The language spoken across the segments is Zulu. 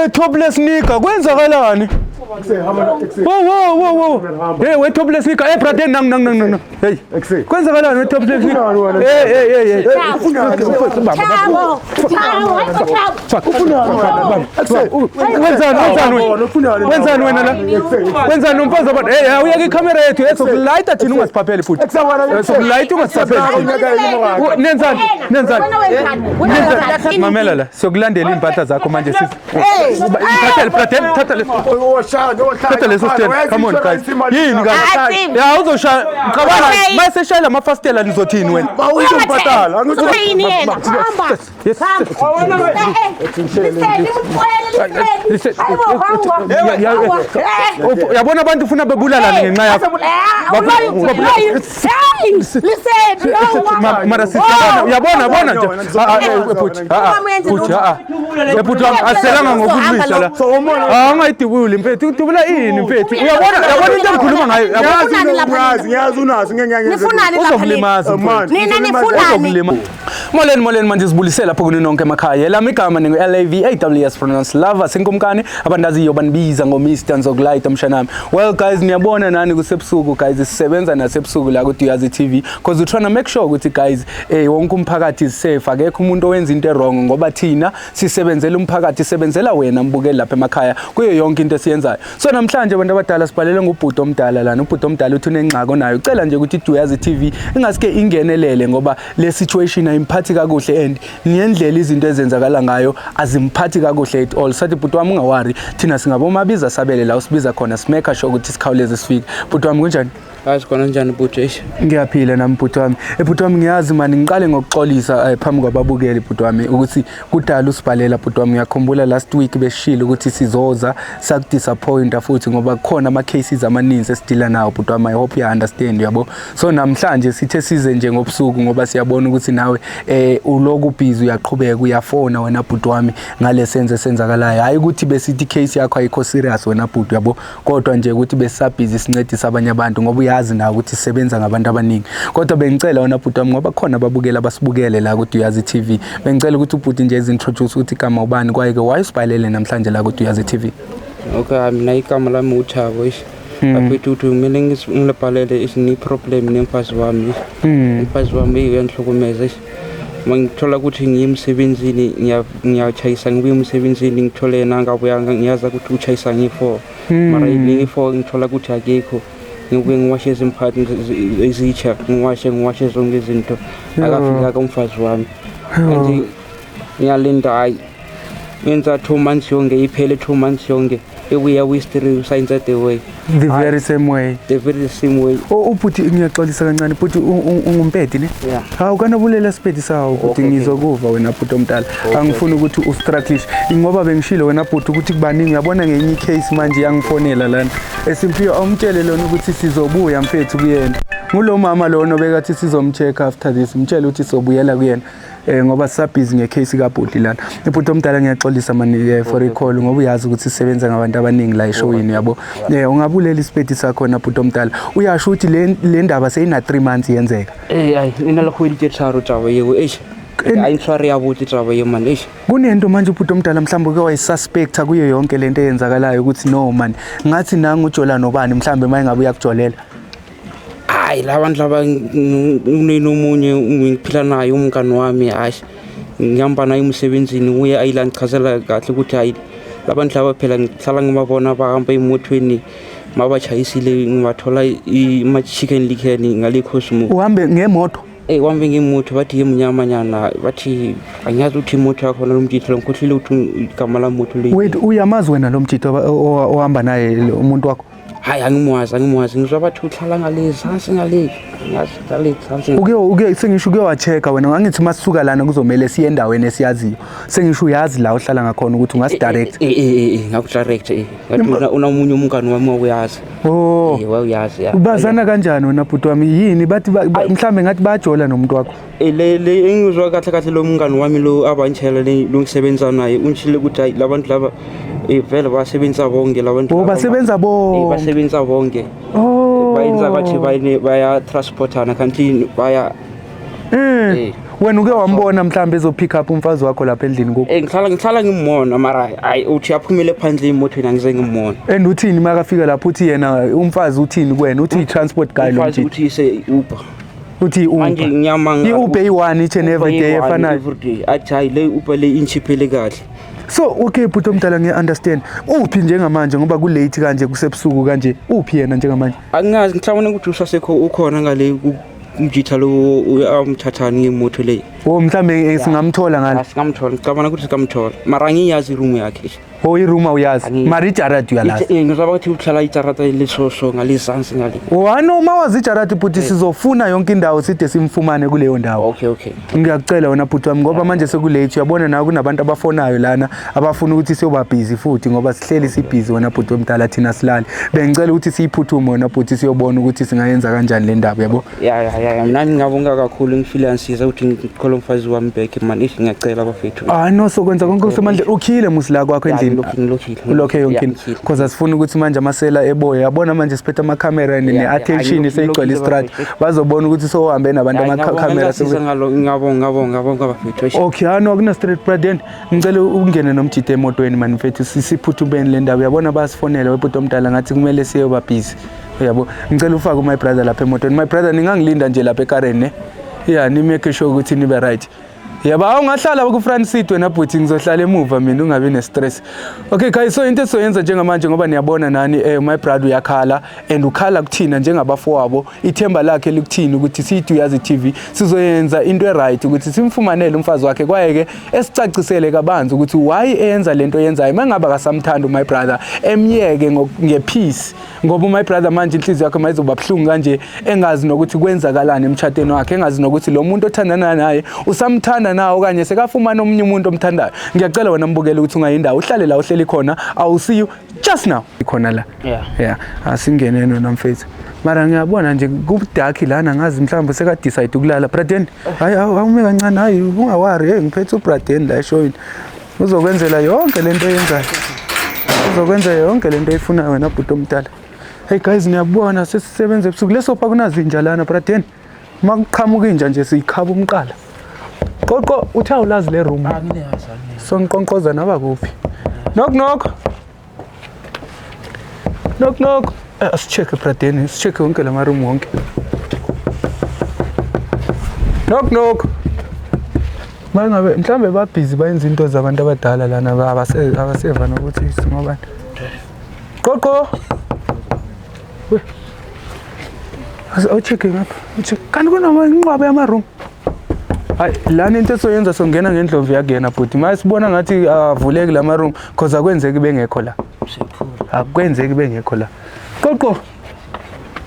We topless nigga, kwenzakalani? Wo wo wo wo. Hey, we topless nigga. Hey brother, nang nang nang nang. Hey. Kwenzakalani we topless nigga? Hey hey hey hey. Thabo, Thabo, hayibo Thabo. Wenzani wenzani wena? Wenzani wena la? Wenzani umfazi wabantu? Hey, awuyeke ikhamera yethu esokulayita thina ungasiphapheli futhi. Sokulayita ungasiphapheli. Nenzani? Nenzani? Wena wenzani? Wena wenzani? Mamela la, siyokulandela iy'mpahla zakho manje sisi. Thatha le brother, thatha le. Thatha leso stand. Come on guys. Yini guys? Ya uzoshaya. Cabanga mase shaya lamafastela nizothini wena? Uthini yena? Hamba. Yes. Hamba. Liseni umxolele liseni. Hayibo hamba. Uyabona abantu ufuna bebulalane ngenxa yakho. Mara sisabona uyabona bona nje bhuti bhuti bhuti wami asiselanga ngokulwisa la. Angayidubuli mfethu, udubula ini mfethu? Uyabona uyabona into engikhuluma ngayo. Ngiyazi unazo ngeke Nifunani lapha? Uzokulimaza mfethu. Nina nifunani? Uzokulima. Molweni molweni manje sibulisela lapho kuni nonke emakhaya. Lami igama ningu LAV AWS pronounce lover sinkumkani abandaziyo banibiza ngo Mr Nzokulight mshanami. Well guys, niyabona nani kusebusuku guys, sisebenza nasebusuku la ku Duyazi TV because we trying to make sure ukuthi guys wonke umphakathi is safe. Akekho umuntu owenza into wrong ngoba thina sisebenzela umphakathi, sisebenzela wena mbukeli lapha emakhaya kuyo yonke into esiyenzayo. So namhlanje abantu abadala sibhalele ngubhuti omdala lana. Ubhuti omdala uthi unengxaki onayo. Ucela nje ukuthi iDuyazi TV ingasike ingenelele ngoba le situation ayimphathi kakuhle and ngendlela izinto ezenzakala ngayo azimphathi kakuhle at all. Sathi bhuti wami ungawari, thina singabomabiza sabele la usibiza khona, simake sure ukuthi sikhawuleze sifike. Bhuti wami kunjani? Hayi khona njani bhuti? Eish. Ngiyaphila nami bhuti wami. Bhuti wami ngiyazi mani, ngiqale ngokuxolisa phambi kwababukeli bhuti wami ukuthi kudala usibhalela bhuti wami. Ngiyakhumbula last week besishilo ukuthi sizoza, sakudisappointa futhi ngoba kukhona ama cases amaninzi esidila nawo bhuti wami. I hope you understand yabo. So namhlanje sithe size nje ngobusuku ngoba siyabona ukuthi nawe uloku busy uyaqhubeka uyafona wena bhuti wami ngale senze senzakalayo. Hayi ukuthi besithi case yakho ayikho serious wena bhuti yabo, kodwa nje ukuthi besabhizi sincedisa abanye abantu ngoba uyazi nawe ukuthi sisebenza ngabantu abaningi. Kodwa bengicela wena bhuti wami ngoba khona ababukeli abasibukele la ku Duyazi TV, bengicela ukuthi ubhuti nje introduce ukuthi igama ubani kwaye ke why usibhalele namhlanje la ku Duyazi TV. Okay, mina igama lami uThabo. Eish. Bafethu uthi kumele ngilibhalele is ni problem nemfazi wami. Umfazi wami uyangihlukumeza. Eish. Mangithola ukuthi ngiye emsebenzini ngiyachayisa ngibuye emsebenzini ngithole yena angabuya, ngiyaza ukuthi uchayisa ngi-4. Mara ngi-4 ngithola ukuthi akekho. Ngibuye ngiwashe izimphathi ezitsha, ngiwashe zonke izinto. Akafika kumfazi wami. Manje ngiyalinda hayi. Ngenza 2 months yonke iphele 2 months yonke. Ebuya with-3 usayenza the way. The very same way. The very same way. Oh ubhuti ngiyaxolisa kancane bhuti, ungumpedi ne? Yeah. Hawu kanobulela sipedi sawo bhuti, ngizokuva wena bhuti omdala. Angifuni ukuthi ustrugglishe ngoba bengishilo wena bhuti ukuthi kubaningi uyabona ngenye icase manje yangifonela lana. Esimphiwe awumtshele lona ukuthi sizobuya mfethu kuyena. Ngulo mama lona obekathi sizomcheck after this, mtshele ukuthi sobuyela kuyena. Ngoba sisabhizi ngecase kaBhuti lana. Ibhuti omdala ngiyaxolisa mani for i-call ngoba uyazi ukuthi sisebenza ngabantu abaningi la eshowini yabo. Ungabulela isipedi sakhona bhuti omdala. Uyasho ukuthi le ndaba seyina 3 months yenzeka. Hayi nina le kgwedi tse tharo taba eo. Eish. Ayintshware ya botse taba eo man. Eish. Kunento manje ubhuti omdala mhlawumbe uke wayisuspecta kuyo yonke lento eyenzakalayo ukuthi no man ngathi nangu ujola nobani mhlawumbe mayingabe uyakujolela. Hayi labantu laba unomunye ngiphila naye umngani wami hayi ngihamba naye emsebenzini uye ayilangichazela kahle ukuthi hayi labantu laba phela ngihlala ngibabona bahamba emotweni mabachayisile ngibathola ima-Chicken Licken ngale Cosmo. Uhambe ngemoto? Uhambe ngemoto bathi yemnyamanyana bathi angiyazi ukuthi imoto yakhona lo mjitho lo ngikhohlile ukuthi igama la moto le. Wait, uyamazi wena lo mjitho ohamba naye umuntu wakho? Hayi angimazi ngizwa bathi uhlala ngale zansi ngale ngazi ngale zansi. Uke sengisho uke wachecka wena ngangithi masisuka lana kuzomele siye endaweni esiyaziyo. Sengisho uyazi la uhlala ngakhona ukuthi ungasidirect. Ngakudirect Ngathi unamunye umngani wami uyazi. Oh. Uyazi ya. Ubazana kanjani wena bhuti wami yini bathi mhlambe ngathi bajola nomuntu wakho? Le engizwa kahle kahle lo mngani wami lo abantshela le lo ngisebenza naye untshile ukuthi hayi labantu laba vele basebenza bonke labantu. Oh basebenza bonke. Basebenza bonke. Oh. Bayenza bathi baya transportana kanti baya. Wena uke wambona mhlawumbe ezo-pick up umfazi wakho lapha endlini kukho? Ngihlala ngimbona, mara hayi, uthi aphumele phandle emotweni, angize ngimbona. And uthini makafika lapho? Uthi yena umfazi uthini kuwena? Uthi i-transport guy lo? Umfazi Mjita. uthi ise Uber. Uthi Manje i-Uber. ngiyamanga. I-Uber iyi-one each and every day efanayo. Every day athi hayi, le Uber le inchiphele kahle. So okay, bhuti omdala, ngiya-understand. Uphi njengamanje, ngoba ku-late kanje, kusebusuku kanje? Uphi yena njengamanje? Angazi, ngihlawumbe ukuthi usasekho, ukhona ngale umjitha lo amthathani ngemoto le. O, mhlawumbe singamthola ngale? Singamthola, ngicabanga ukuthi singamthola, mara angiyazi i-room yakhe. O, i-room awuyazi? Mara ijaradi uyalazi? Ngizaba ukuthi uhlala ijarata lesoso ngale zansi ngale. Wano uma wazi ijaradi, bhuti, sizofuna yonke indawo side simfumane kuleyo ndawo. Okay. Ngiyakucela wena bhuti wami, ngoba manje seku-late, uyabona nawe kunabantu abafonayo lana abafuna ukuthi siyoba busy futhi, ngoba sihleli sibhizi wena bhuti omdala, thina silali. Bengicela ukuthi siyiphuthume wena bhuti, siyobona ukuthi singayenza kanjani le ndaba, yabo. Ya, mina ngingabonga kakhulu, ngifile ngisiza ukuthi ngithole umfazi wami back man, if ngiyacela bafethu. Ah no, sokwenza konke okusemandleni. Ukhile musi la kwakho Ya, endlini? Ngilokhile. Ulokhe yonke Ya, into? ngikhile. Because asifuni ukuthi manje amasela eboya, yabona manje siphethe amakhamera Ya, ya, ne-attention seyigcwele ngilokhile istrad, bafethu. bazobona ukuthi sowuhambe nabantu amakhamera. Ngiyasiza ngalo, ngiyabonga, ngiyabonga, ngiyabonga bafethu. Okay, ano akuna straight brother, ngicela ungene nomjita emotweni mani mfethu, siphuthumeni le ndaba, uyabona bayasifonela webhuti omdala, ngathi kumele siyoba busy, uyabo. Ngicela ufake my brother lapha emotweni. My brother, ningangilinda nje lapha ekareni ne, ya, ni-make sure ukuthi nibe right, yabo. Awungahlala ku-front seat wena bhuti, ngizohlala emuva mina, ungabi ne-stress. Okay guys, so into esizoyenza njengamanje, ngoba niyabona nani, my brother uyakhala and ukhala kuthina njengabafowabo, ithemba lakhe likuthini ukuthi sithi uyazi TV sizoyenza into e-right ukuthi simfumanele umfazi wakhe, kwaye-ke esicacisele kabanzi ukuthi why eyenza lento yenzayo. Uma ngabe akasamthanda my brother, emyeke nge-peace, ngoba my brother manje inhliziyo yakhe mayizoba buhlungu kanje, engazi nokuthi kwenzakalani emtshatweni wakhe, engazi nokuthi lo muntu othandana naye usamthanda na okanye sekafumana omunye umuntu omthandayo. Ngiyacela wena mbukele ukuthi ungayindawo, uhlale la uhleli khona. I will see you just now khona la. Yeah. Yeah, asingeneni wena mfethu. Mara ngiyabona nje ku-dark lana, ngazi mhlawumbe seka-decide ukulala braden. Hayi, awume kancane, hayi, unga-worry. Hey, ngiphethe ubraden la eshowini, uzokwenzela yonke lento oyenzayo, uzokwenza yonke lento oyifunayo wena bhuti omdala. Hey guys, niyabona sesisebenza ebusuku, lesofa kunazinja lana braden, uma kuqhamuka inja nje siyikhaba umqala. Qoqo, uthe awulazi le room, so ngiqonqoza naba kuphi? Knock knock, knock knock. Asi-check bradeni, si-check wonke la maroom wonke. Knock knock. Mangabe mhlambe babhizi bayenza into zabantu abadala lana, abaseva nokuthi singobani. Qoqo. We. Awucheck ngapha. Ucheck. Kanti kunama inqwaba yama-room. Hayi, lana into esoyenza, songena ngendlovu yakuyena bhuti. Manje sibona ngathi avuleki la ma-room cause akwenzeki bengekho la. Akwenzeki bengekho la. Qoqo.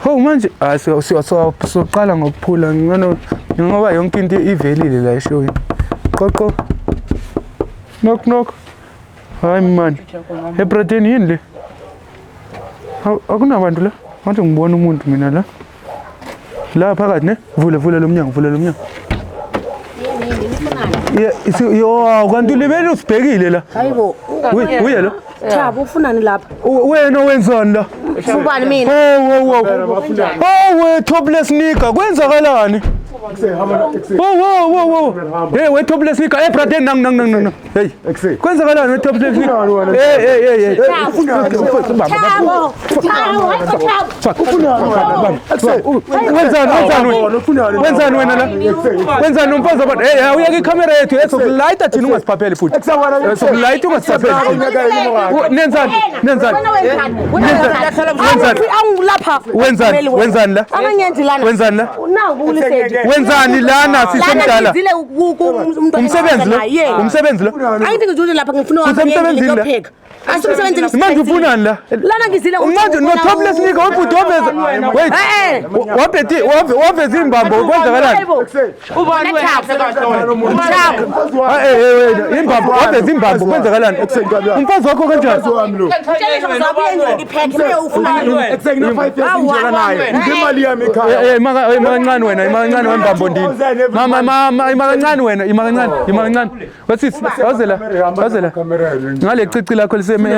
Ho manje ah soqala ngokuphula ngcono ngoba yonke into ivelile la eshowini. Qoqo. Knock knock. Hayi man. Hey brother, yini le? Hawu, akunabantu la. Ngathi ngibona umuntu mina la. La phakathi ne? Vula, vula lo mnyango, vula lo mnyango. Yo, kanti ulibele usibhekile la. Hayibo. Uye lo. Thabo, ufunani lapha? Wena wenzani la? Ubani mina? Oh, oh, oh. Oh, we topless nigga, kwenzakalani? Oh, oh, oh, oh. Hey, we topless nigga. Hey, brother, nang nang nang nang. Hey. Kwenzakalani we topless nigga? Hey, hey, hey, hey. Thabo. Thabo, hayibo Thabo. Wenzani, wenzani wena? Wenzani wena la? Wenzani umfazi wabantu? Hey, uyeke ikhamera yethu, esokulayita thina ungasiphapheli futhi. Esokulayita ungasiphapheli. Nenzani? Nenzani? Wena wenzani? Wena wenzani? Angilapha. Wenzani? Wenzani la? Anganyenzi lana. Wenzani la? Nawu ulisedi. Wenzani lana sisemdala? Lana ngizile umuntu. Umsebenzi lo? Umsebenzi lo? Angithi ngizule lapha ngifuna Usemsebenzini la? ukuyopheka. Asimsebenzini. Manje ufunani la? Lana ngizile Manje no topless nigga wabhuti waveza. Wait. Eh. Wabhethi waveza imbambo, kwenzakalani? Ubani wena? Thabo. Ah eh eh imbambo, waveza imbambo, kwenzakalani? Umfazi wakho kanjani? Tshela ngizobuya endlini ngipheke bese ufunani? Ekuseni 5 years ngijela naye. Imali yami ekhaya. Eh, maka kancane wena, maka kancane. kancane wembambondini. Mama mama ima kancane wena, ima kancane, ima kancane. Wasisi, awuzela, awuzela. Ngale cici lakho liseme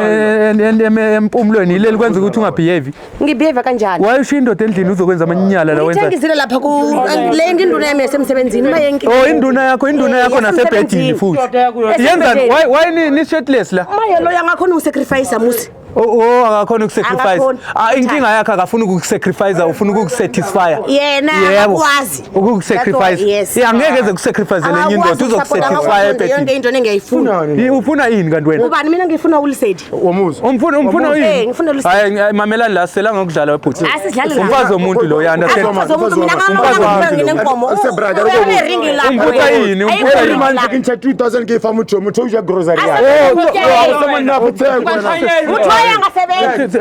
empumulweni ileli kwenza ukuthi ungabehave. Ngibehave kanjani? Why ushiya indoda endlini uzokwenza amanyala la wenza? Ngithe ngizile lapha ku le induna yami yasemsebenzini mayenki. Oh, induna yakho nasebhedini futhi. Yenzani? Why ni shirtless la? Maye lo yangakhona ukusacrifice musi. Oh, akakhona ukusacrifice. Ah, inkinga yakhe akafuni ukukusacrifice, ufuna ukukusatisfy. Yena akakwazi ukukusacrifice. Yeah, angeke eze kusacrifice lenye indoda, uzokusatisfy ebhedini. Yonke into engiyayifuna. Ufuna yini kanti wena? Ubani mina ngifuna uLisedi. Wamuzwa. Umfuna yini? Eh, ngifuna uLisedi. Hayi, mamelani la sela ngokudlala webhuti. Asidlali la. Umfazi womuntu lo, ya understand. Umfazi womuntu mina ngangifuna nginenkomo. Umfuna yini? Umfuna yini? Manje ngintsha 2000 ke fa motho motho uja grocery yakhe. Oh, angasebenzi.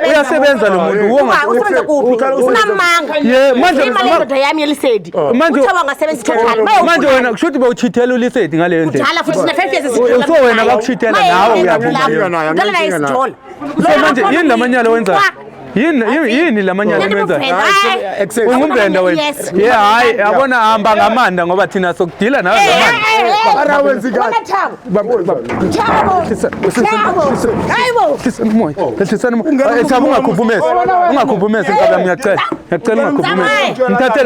Uyasebenza lo muntu. Usebenza kuphi? Unamanga. Manje imali yendoda yami yeLisedi. Manje uthe wangasebenzi total. Manje wena kusho ukuthi bawuchithela uLisedi ngaleyo ndlela. Kudala futhi sina 5 years sithola. So wena bakuchithela nawe uyabona. Dala naye sithola. So manje yini lamanyala wenza? Yini lamanyala wenza? Ungumbrenda wena. Yeah, hayi yabona hamba ngamanda ngoba thina sokudila nawe ngamanda. Ara wenza kahle. Thabo ungakhuphumezi. Ungakhuphumezi inkabi ngiyacela. Ngiyacela ungakhuphumezi.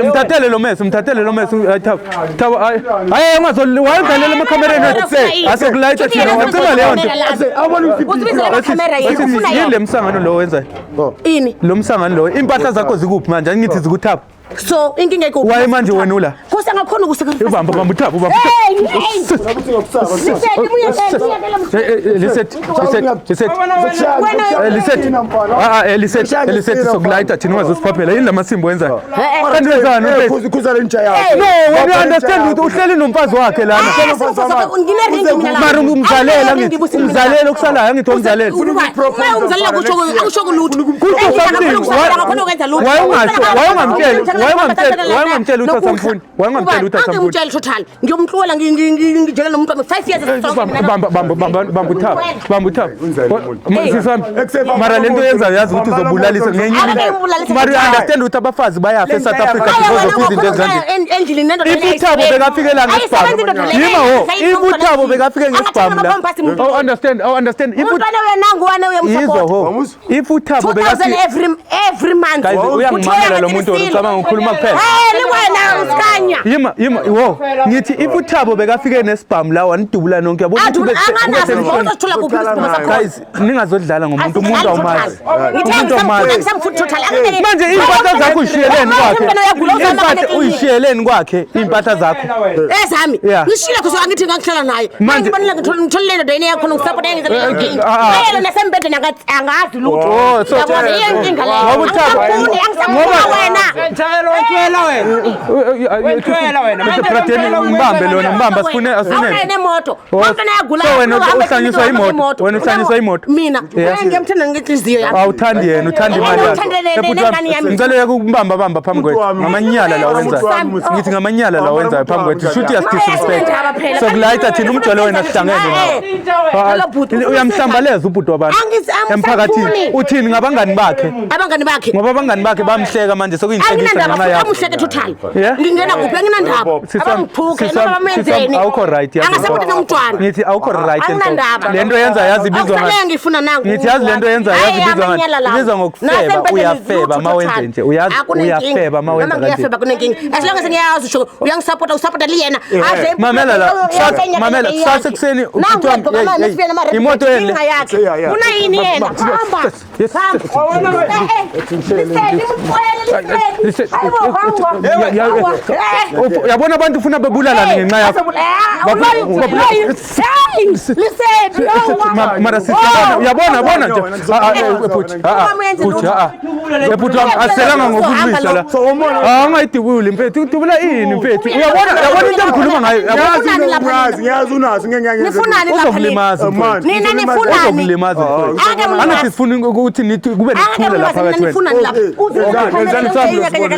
Mthathele lo mesi, mthathele lo mesi. Thabo. Thabo hayi ungazoliwayidlalela emakhamereni wethu. Asekulayitha thina wacima leyo nto. Usibizela amakhamera yini? Ufuna yini lemsangano lo wenzayo? Ini? Lo msangano lo impahla zakho zikuphi manje? Angithi zikuthapha. So inkinga ikuphi? Why manje wena ula? Nkosi angakhona ukusacrifice. Ubamba bamba uthapha ubamba. Liseti sokulayitha thina ungazosiphaphela. Yini lamasimbo wenzayo? Kanti wenzani? Khuza lentsha yakho. No, when you understand ukuthi uhleli nomfazi wakhe lana. Mara umzalela ngithi umzalela okusalayo angithi umzalela. Umzalela kusho akusho lutho. Why ungamtsheli ukuthi asamfuni? Why ungamtsheli ukuthi asamfuni? Angimtsheli total. Ngiyomhlola ngijele nomuntu wami 5 years. Bamba uthapha. Bamba uthapha. Sisami. Mara lento yenzayo yazi ukuthi uzobulalisa ngenye into. Mara you understand ukuthi abafazi bayafa eSouth Africa because of izinto ezikanje. Endlini nendoda If uThabo bekafike la ngesibhamu. Yima ho. If uThabo bekafike ngesibhamu la. Oh understand. Oh understand. If umntwana uyanangu wana uyamsupport. If uThabo bekafike every month. Guys uyangimamela lo muntu ucabanga ukukhuluma kuphela. Hey wena usikanya. Yima wo ngithi if uThabo bekafike nesibhamu la wanidubula nonke yabo ukuthi uzothola kuphi isibhamu sakho. Guys ningazodlala ngomuntu umuntu awumazi. Umuntu awumazi. Manje impahla zakho uyishiyeleni kwakhe. Impahla uyishiyeleni kwakhe impahla zakho. Ezami. Ngishilo kuso angithi ngangihlala naye. Ngibonile ngitholile indoda yini yakho ngisupport engizele. Yena nasembedeni angazi lutho. Yabona inkinga leyo. Ngoba uThabo ngoba wena. Wena wena. Mbambe lona mbamba asifune asifune. Awunemoto. Umntwana uyagula. So wena uhlanyiswa imoto. Wena uhlanyiswa imoto. Mina ngiyamthanda ngenhliziyo yami. Awuthandi yena uthanda imali yakhe. Ngicela uyeke ukubamba bamba phambi kwethu. Ngamanyala la wenzayo. Ngithi ngamanyala la wenzayo phambi kwethu. Shoot your disrespect. So kulayitha thina umjolo wena sihlangene nawe. Uyamhlambaleza ubhuti wabantu. Emphakathini uthini ngabangani bakhe? Abangani bakhe. Ngoba abangani bakhe bamhleka manje sokuyinhlekisa ngenxa yakho. Amuhleke total. Ngingena kuphi anginandaba. Abangiphuke noma bamenzeni. Awukho right yazi. Angasapoti nomntwana. Ngithi awukho right Anginandaba. Lento yenza yazi ibizwa ngani? Ngifuna nangu. Ngithi yazi lento yenza yazi ibizwa ngani? Ibizwa ngokufeba, uyafeba mawenze nje. Uyazi uyafeba mawenza kanje. Ngiyafeba kunenkinga. As long as ngiyazi usho uyangisupport usupporta liyena. Aze mamela la. Mamela kusasa ekuseni uthi imoto yeni yakhe. Una yini yena? Hamba. Yabona abantu ufuna bebulalana ngenxa yakho. Mara sisiyabona uyabona bona nje ebhuti wami asiselanga ngokulwisa la. Angayidubuli mfethu udubula ini mfethu uyabona yabona into engikhuluma ngayo ngiyazi unazo ngeke nifunani lapha uzokulimaza mfethu nina nifunani uzokulimaza mfethu angathi sifuna ukuthi nithi kube nekuthula lapha phakathi nifunani lapha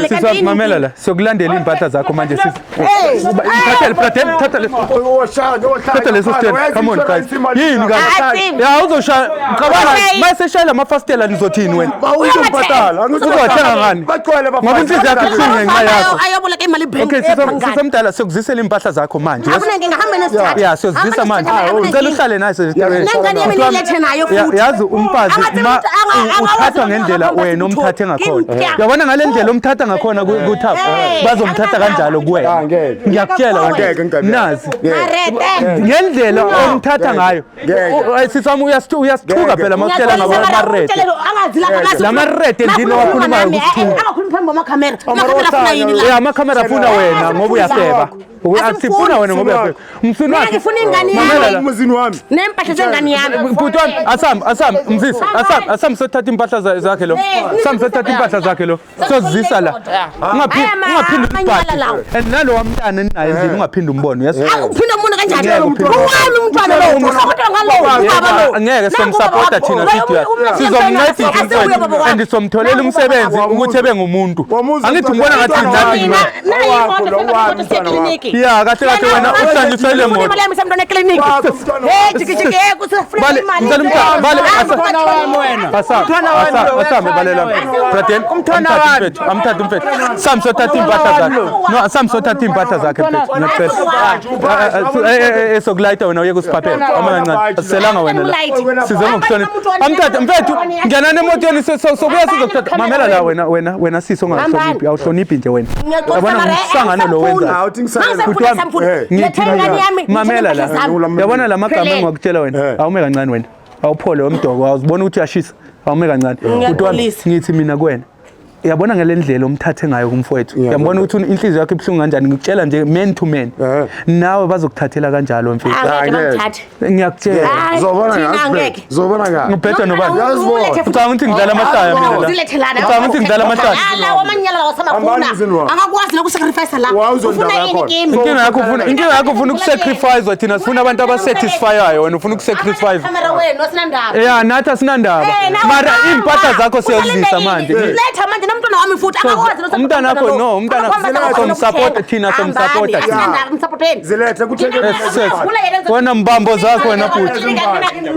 Kanti yini? Mamela la, siyokulandela iy'mpahla zakho manje sisi. Thatha brother, thatha leso. Thatha leso stand. Come on guys. Yini kanti? Ya uzoshaya. Cabanga mase shayela amafastela nizothini wena? Uzowathenga ngani? Ngoba inhliziyo yakho ibuhlungu ngenxa yakho. Ayoboleka imali bank. Okay, sisemdala siyokuzisela iy'mpahla zakho manje. Yes? Akunenkinga hambe nesithathu. Ya siyozizisa manje. Ngicela uhlale naso. Nengane yami nilethe nayo futhi. Yazi umfazi Angathi ma umuntu angakwazi uthathwa ngendlela angakwazi wena omthathe ngakhona. Ngimtya. Yabona ngale ndlela omthatha ngakhona kuThabo Hey, bazomthatha kanjalo kuwena. Angeke. Ngiyakutshela wena. Angeke ngeke. Nazi. Marete. Ngendlela omthatha ngayo. Ngeke. Sisami uyasithuka phela mawutshela ngamarete. Lamarete ndini owakhulumayo kusithuka. Angakhulumi phambi kwamakhamera. Amakhamera afuna yini la? Ya amakhamera afuna wena ngoba uyafeba. Asifuna wena ngoba uyafeba. Msunu Mina wakhe. ngifuna ingane Mamela yami. la. Umzini wami. Nempahla zengane yami. Bhuti wami asam asam mzisi asam asam sothatha impahla zakhe lo. Sam sothatha impahla zakhe lo. Sozisa la. Ungaphindi ungaphindi Amanyala umbhadi. lawo. And nalo mntana eninaye endlini ungaphindi umbone yes. Akuphinde umuntu kanjani? Ngeke uphinde. Owami umntwana lo. Usapota ngalo ubaba lo. Angeke somsapota thina sithi sizomncedisa umntwana and somtholela umsebenzi ukuthi ebe ngumuntu. Angithi umbona ngathi nathi Mina nayi imoto sekliniki. Ya kahle kahle wena uhlanyiswa ile moto. Imali yami semntwana ekliniki. Hey jiki jiki hey kusafuna Bale, imali. ngicela umntwana, bale, Umntwana wami wena. Asam, Umntwana wami asam, lo, asam, uyahlanya balela. wena. Braden, Umntwana amthathe wami. umfethu, amthathe umfethu. Sam sothatha impahla zakhe. No, Sam sothatha impahla zakhe mfethu. Ngiyacela. Eh eh sokulayita wena uye kusiphaphela. Ama kancane. Asiselanga wena la. Size ngokuhlonipha. Amthathe mfethu, ngenani emotweni sobuya sizokuthatha. Mamela la wena wena wena sisi ongahloniphi, awuhloniphi nje wena. Yabona ngumsangano lo wenzayo. Bhuti wami, ngithi mamela la. Yabona la magama engingakutshela wena. Awume kancane wena. Awuphole wemdoko, awuzibona ukuthi uyashisa. Awume kancane. Bhuti wami, Ngiyaxolisa. ngithi mina kuwena. Yabona ngale ndlela omthathe ngayo kumfowethu. Yabona ukuthi inhliziyo yakho ibuhlungu kanjani. Ngikutshela nje man to man. Nawe bazokuthathela kanjalo mfethu. Angeke Angeke. bangithathe. Ngiyakutshela. Hayi, Uzobona thina ngazi. angeke. Uzobona ngazi. Ngibheda nobani? Uyazibona. Ucabanga ukuthi ngidlala amahlaya mina la. Uzilethe lana. Ucabanga ukuthi ngidlala amahlaya. Lawo amanyala lawo samafuna. Hambani emzini wami. Angakwazi nokusacrifice la. Wa, uzondaba Ufuna yini yakhona. kimi? Inkinga yakho ufuna inkinga yakho ufuna ukusacrifice thina sifuna abantu abasatisfyayo wena ufuna ukusacrifice. Kamera wenu asinandaba. Ya nathi asinandaba. Eh, nawe Mara hamba. iy'mpahla zakho Usalinde siyozisa yini? manje. Letha manje nomntwana wami futhi akakwazi nokusupport Umntwana wakho, lo. no, umntwana- Akakwambi akakwazi Somsupport nokuthenga. thina, somsupport Hambani, thina. asinandaba, msupporteni. Zilethe kuthenge. Yes, yes. Wena mbambo zakho wena bhuti.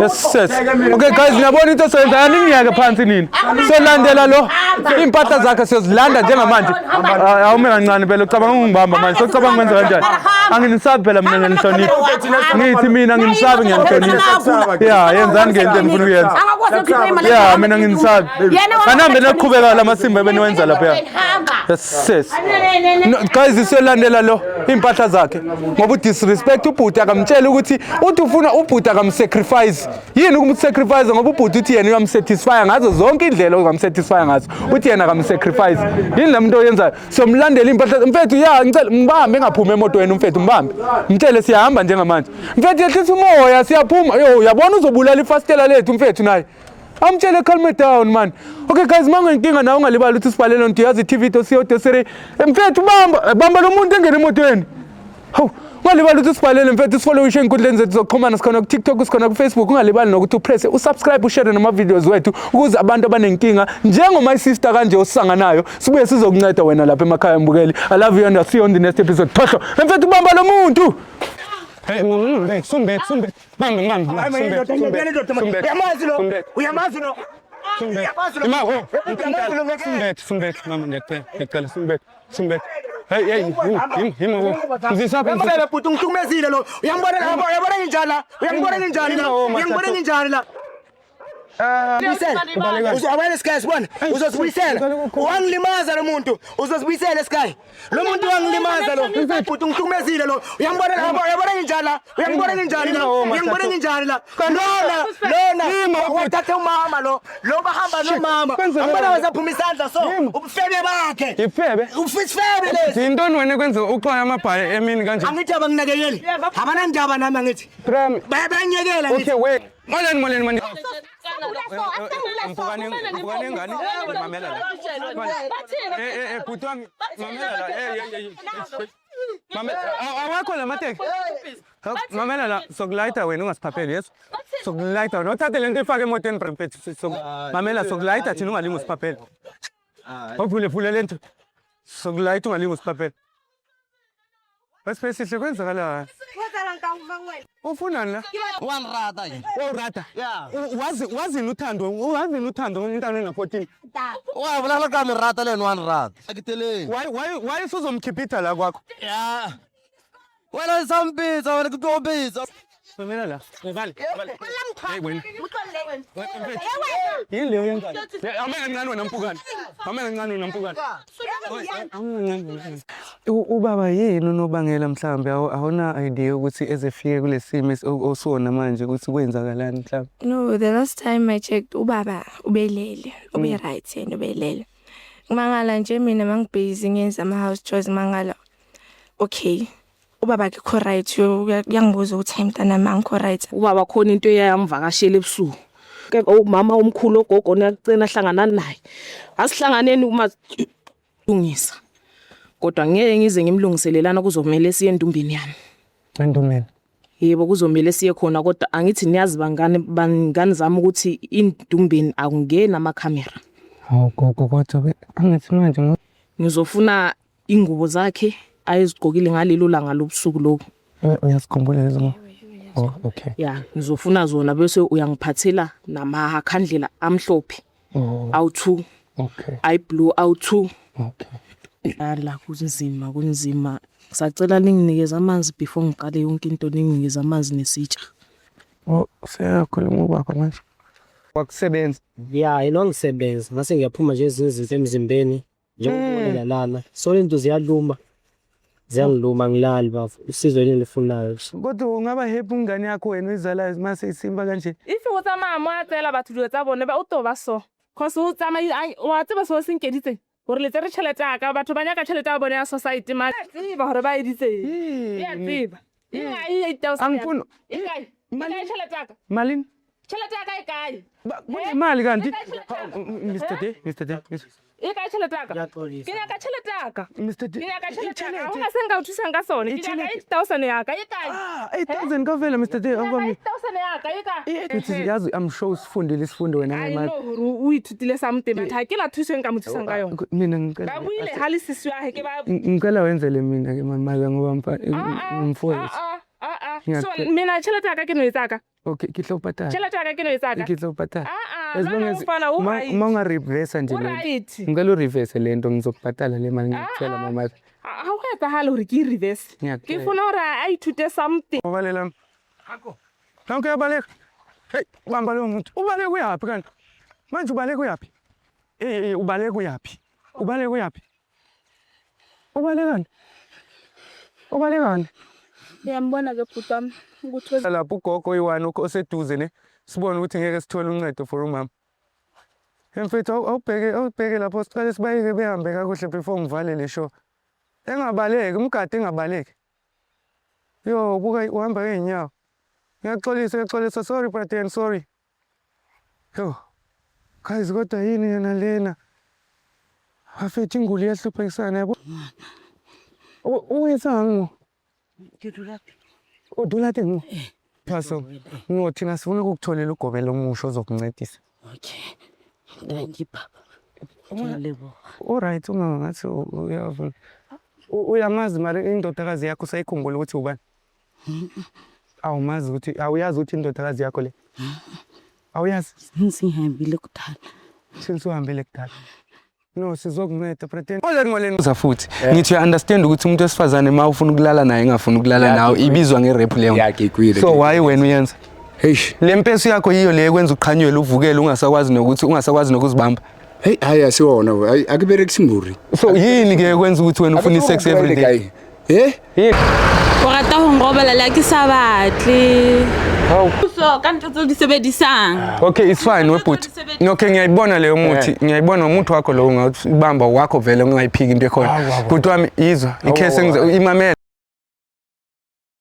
Yes, yes. Okay guys, niyabona into soyenza aningiyeke phansi nini. Solandela lo. Iy'mpahla zakhe siyozilanda njengamanje. Ah, Awume kancane phela ucabanga ungibamba manje. Socabanga ukwenza kanjani? Anginisabi phela mina ngiyanihlonipha. Ngithi mina nginisabi ngiyanihlonipha. Ya, yenzani ke into enifuna ukuyenza. Angakwazi ukukhipha imali. Ya, mina nginisabi. Anihambe niyoqhubeka la masimba ebeniwenza lapha. Yes, yes. No, guys siyolandela lo iy'mpahla zakhe ngoba udisrespect ubhuti akamtshela ukuthi uthi ufuna ubhuti akamsacrifice yini ukumsacrifice ngoba ubhuti uthi yena uyamsatisfya ngazo zonke indlela ongamsatisfya ngazo uthi yena akamsacrifice yini la muntu oyenzayo siyomlandela iy'mpahla mfethu ya ngicela mbambe engaphumi emotweni umfethu mbambe mtshele siyahamba njengamanje mfethu yehlisa umoya siyaphuma yo uyabona uzobulala ifasitela lethu mfethu naye amtshele calm it down man. Okay guys, mangenkinga nawe ungalibali ukuthi sibhalele on Diyazi TV to CO to 3. Mfethu bamba bamba lo muntu engene emotweni. Hawu, ungalibali ukuthi sibhalele mfethu sifollowishe ey'nkundleni zethu zokuxhumana sikhona ku-TikTok sikhona ku-Facebook ungalibali nokuthi upresse usubscribe ushare nama-videos wethu ukuze abantu abanenkinga njengo-my sister kanje osisanganayo sibuye sizokunceda wena lapha emakhaya mbukeli. I love you and I'll see you on the next episode. Thohlo, mfethu bamba lo muntu. Hey, sumbet, sumbet. Bambe, bambe, sumbet, sumbet, sumbet. Uyamazi lo? Sumbet. Uyamazi lo? Sumbet. Ima, oh, sumbet, sumbet, mama, ngiyacela, ngiyacela, sumbet, sumbet. Hey, hey, him, him, him, oh. Mzisa, mzisa. Uyambona bhuti ungihlukumezile lo. Uyangibona la, uyabona nginjani la? Uyangibona nginjani la? Uyangibona nginjani la? Buyisela. Uzobuyela Sky sibona. Uzosibuyisela. Wangilimaza lo muntu. Uzosibuyisela Sky. Lo muntu wangilimaza lo. Bhuti ungihlukumezile lo. Uyangibona la, uyabona nginjani la? Uyangibona nginjani la? Uyangibona nginjani la? Lona, lona wathatha umama lo. Lo bahamba nomama. Ambona wazaphuma isandla so. Ubufebe bakhe. Ifebe. Ufisifebe lesi. Yintoni wena ekwenza uxwaye amabhayi emini kanje? Angithi abanginakekeli. Abanandaba nami angithi. Prem. Bayabanyekela ngithi. Okay, wait. Molweni, molweni, molweni. Mpukane ingane, mamela la. Eh, eh, eh, bhuti wami, mamela la. Eh, eh, eh. Mamela, awakho la mateki. Mamela la, sokulayita wena ungasiphapheli, yes? Sokulayita wena, uthathe lento ifake emotweni bra mfethu. Mamela sokulayita thina ungalingi usiphaphele. Awuvule vule lento. Sokulayitha ungalingi usiqaphela. Wesiphesihle kwenzakalani? Ufunani la? Wanirata yini? Wawurata. Yeah. Wazi wazini uthando, wazini uthando umntana ena-14. Wa bolela ka merata le yena wa nrata. Akiteleng. Why usuzomkhipitha la kwakho? Yeah. Wena sampitsa wena ke tlo bitsa. Mamela la. Vale. Hey wena. Yini leyo yenzayo? Ame kancane wena mpukane. Ame kancane wena mpukane. Ubaba yini unobangela mhlambe awuna idea ukuthi ezefike kulesimo osona manje ukuthi kwenzakalani mhlambe? No, the last time I checked ubaba ubelele, ube right yena ubelele. Ngimangala nje mina mangibhizi ngenza ama house chores mangala. Okay. Ubaba akekho right uyangibuza ukuthi hayi mntanami angikho right. Ubaba khona into eyayamvakashela ebusuku. Ke umama omkhulu ogogo niyacina hlangana naye. Asihlanganeni uma lungisa. Kodwa ngeke ngize ngimlungiselelana kuzomela siye endumbeni yami. Endumbeni. Yebo kuzomela siye khona kodwa angithi niyazi bangani bangani zami ukuthi indumbeni akungeni amakhamera. Hawu gogo kodwa angithi manje ngizofuna ingubo zakhe ayezigqokile ngalelo langa lobusuku lobo. Uyazikhumbula lezo ngubo? Oh, okay. Ya, ngizofuna zona bese uyangiphathela namakhandlela amhlophe. Oh. Awu2. Okay. Ayi blue awu2. Okay. La kunzima kunzima. Ngisacela ninginikeze amanzi before ngiqale yonke into ninginikeze amanzi nesitsha. Oh, seyakhuluma ubaba manje. Wakusebenza. Ya, yena wangisebenza. Ngase ngiyaphuma nje ezinye izinto emzimbeni. Njengoba lana. So lento ziyaluma. Ziyangiluma ngilali bafo. Usizo yini lifunayo. Kodwa ungaba happy umngane yakho wena oyizalayo mase isimba kanje. If o tsamaya mo a tseela batho dilo tsa bone ba o to ba so. Cause o tsamaya wa tseba se o se nkeditseng. Gore le tsere tšhelete ya ka batho ba nyaka tšhelete ya bone ya society ma tseba gore ba editseng. Ya tseba. E kae 8000? Angifuni. E kae? E kae tšhelete ya ka? Malini? Tšhelete ya ka e kae? Kunemali kanti. Mr. D, Mr. D. E kae tšhelete ya ka? Ke nyaka tšhelete ya ka. Mr. D. Ke nyaka tšhelete ya ka. Ha hona se nka o thusang ka sone. Ke nyaka 8000 ya ka. E kae? Ah, 8000 kavela Mr. D. Awubami. 8000 ya ka e kae? Uthi yazi I'm sure usifundile isifundo wena I ngemali. know hore o ithutile something but ha ke la thuso e nka mo thusang ka yona. Mina ngicela Ba buile ha le sisi wa hae ke ba ngicela wenzele mina ke mama ngoba mfowethu. So mina tšhelete ya ka ke no e tsaka. Okay, ke tlo patala. Tšhelete ya ka ke no e tsaka. Ke tlo patala. Ah As long ah, as mfana u right. ma unga-reverse nje O lento. right. Ngicela u-reverse lento ngizokubhatala le mali ngiyakutshela mama. Ha ho etsahale hore ke e reverse. Ke Ngiyakutshela. funa hore a ithute something. Ubalela. Nanku uyabaleka. Hey, bamba lowo muntu. Ubaleka uyaphi kanti? Manje ubaleka uyaphi? Eh, ubaleka uyaphi? Ubaleka uyaphi? Ubalekani? Ubalekani? Uyambona ke bhuti wami ukuthi Lapho ugogo oyi-one oseduze ne sibone ukuthi ngeke sithole uncedo for umama. Mfethu awubheke lapho siqale sibayeke behambe kakuhle before ngivale le show. Engabaleki, umgadi engabaleki. Yo, buka uhamba ngeenyawo. Ngiyaxolisa, ngiyaxolisa. Sorry brother, sorry. Yo. Guys, kodwa yini yona lena? Bafethu inguli iyahluphekisana yabo. Uyenzani ngo? Ke dula O dula teng mo? Phaso. No, thina sifuna ukukutholela ugobela omusha ozokuncedisa. Okay. Thank you baba. Ngiyaleboha. Alright, umama ngathi uyavuma. Uyamazi mara indodakazi yakho usayikhumbula ukuthi ubani? Awumazi ukuthi awuyazi ukuthi indodakazi yakho le? Awuyazi? Since ngihambile kudala. Since uhambile kudala. No, sizokunceda pretend. Molweni molweni uza futhi. Ngithi uya understand ukuthi umuntu wesifazane ma ufuna ukulala naye engafuni ukulala nawe ibizwa nge-rape leyo. So why wena uyenza? Eish. Le mpesu yakho yiyo le ekwenza uqhanyelwe uvukele ungasakwazi nokuthi ungasakwazi nokuzibamba. Hey, hayi asiwona, hayi akuberekisi mburi. So yini ke ekwenza ukuthi wena ufuna i-sex every day? Eh? O rata ho nrobala le ha ke sa batle. Hawu. So ka ntho tseo di sebedisang. Okay, it's fine webhuti. Okay, ngiyayibona leyo muthi. Ngiyayibona umuthi wakho lo ungawubamba wakho vele ungayiphiki into ekhona. Bhuti wami izwa, ikhese imamele.